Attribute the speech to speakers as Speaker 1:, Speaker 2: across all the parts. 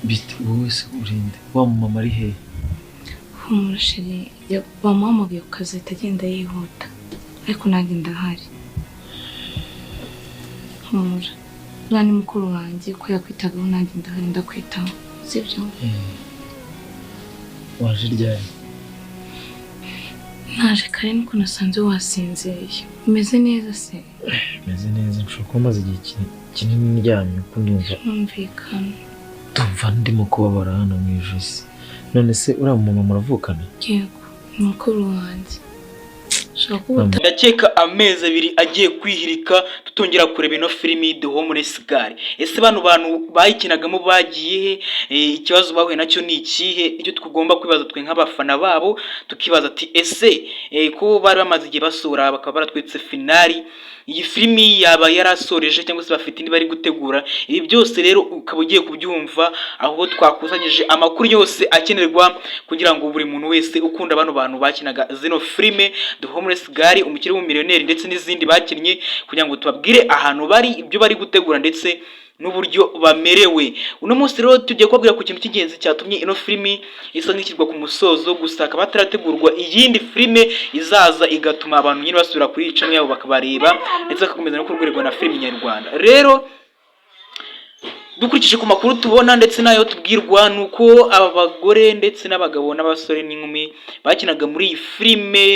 Speaker 1: Bite wowe se, urinde wa mumama ari hehe?
Speaker 2: Humura chéri, bamuhamagaye ku kazi ahita agenda yihuta, ariko nanjye ndahari. Humura, uriya ni mukuru wanjye ko yakwitagaho, nanjye ndahari ndakwitaho, sibyo?
Speaker 1: Waje ryari?
Speaker 2: Naje kare, nuko nasanze wasinziriye. Umeze neza se?
Speaker 1: Meze neza. Nshobora kuba maze igihe kinini ndyamye kuko ndumva
Speaker 2: Numvikana.
Speaker 1: ndumva ndimo kubabara hano mu ijosi. None se uriya mumama muravukana?
Speaker 2: Yego, ni mukuru wanjye. Ushobora kuba
Speaker 3: Ndakeka amezi 2 agiye kwihirika tutongera kureba ino filimi The Homeless Girl. Ese bano bantu bayikinagamo bagiye he? Ikibazo bahuye nacyo ni ikihe? Icyo tugomba kwibaza twe nk'abafana babo, tukibaza ati: ese ko bari bamaze igihe basura, bakaba baratwitse finale, iyi filimi yaba yarasoreje cyangwa se bafite indi bari gutegura? Ibi byose rero ukaba ugiye kubyumva aho twakusanyije amakuru yose akenerwa kugira ngo buri muntu wese ukunda bano bantu bakinaga zino filime The Homeless Girl, Umukire w'Umumiliyoneri ndetse n'izindi bakinnye, kugira ngo tubabwire ahantu bari, ibyo bari gutegura ndetse n'uburyo bamerewe uno munsi. Rero tugiye kubabwira ku kintu cy'ingenzi cyatumye ino filimi isa nk'ishyirwa ku musozo, gusa hakaba hatarategurwa iyindi filime izaza igatuma abantu nyine basubira kuri iyi channel yabo bakabareba, ndetse bagakomeza no kurwerwa na filimi nyarwanda. Rero dukurikije ku makuru tubona ndetse n'ayo tubwirwa, ni uko aba bagore ndetse n'abagabo n'abasore n'inkumi bakinaga muri iyi filime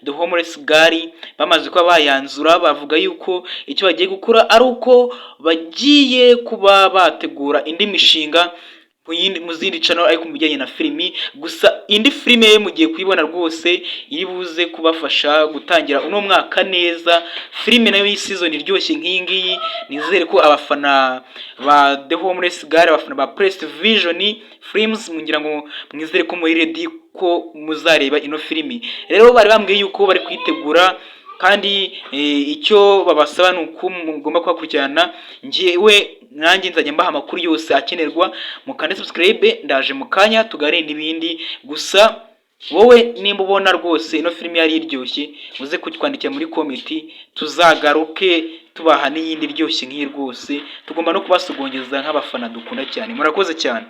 Speaker 3: The Homeless Girl bamaze kuba bayanzura, bavuga yuko icyo bagiye gukora ari uko bagiye kuba bategura indi mishinga mu zindi channel, ariko mu bijyanye na filimi gusa. Indi filime mugiye kuyibona rwose iri buze kubafasha gutangira uno mwaka neza, filime nayo y'i season iryoshye nk'iyi ngiyi. Nizere ko abafana ba The Homeless Girl, abafana ba Press Vision Films, mugira ngo mwizere ko muri ready ko muzareba ino filimi. Rero bari bambwiye yuko bari kuyitegura, kandi icyo babasaba ni uko mugomba kubakurikirana. Njyewe nanjye nzajya mbaha amakuru yose akenerwa. Mukande subscribe, ndaje mu kanya tuganire n'ibindi. Gusa wowe nimba ubona rwose ino filimi yari iryoshye, muze kutwandikira muri comment, tuzagaruke tubaha n'iyindi iryoshye nk'iyi. Rwose tugomba no kubasogongeza nk'abafana dukunda cyane. Murakoze cyane.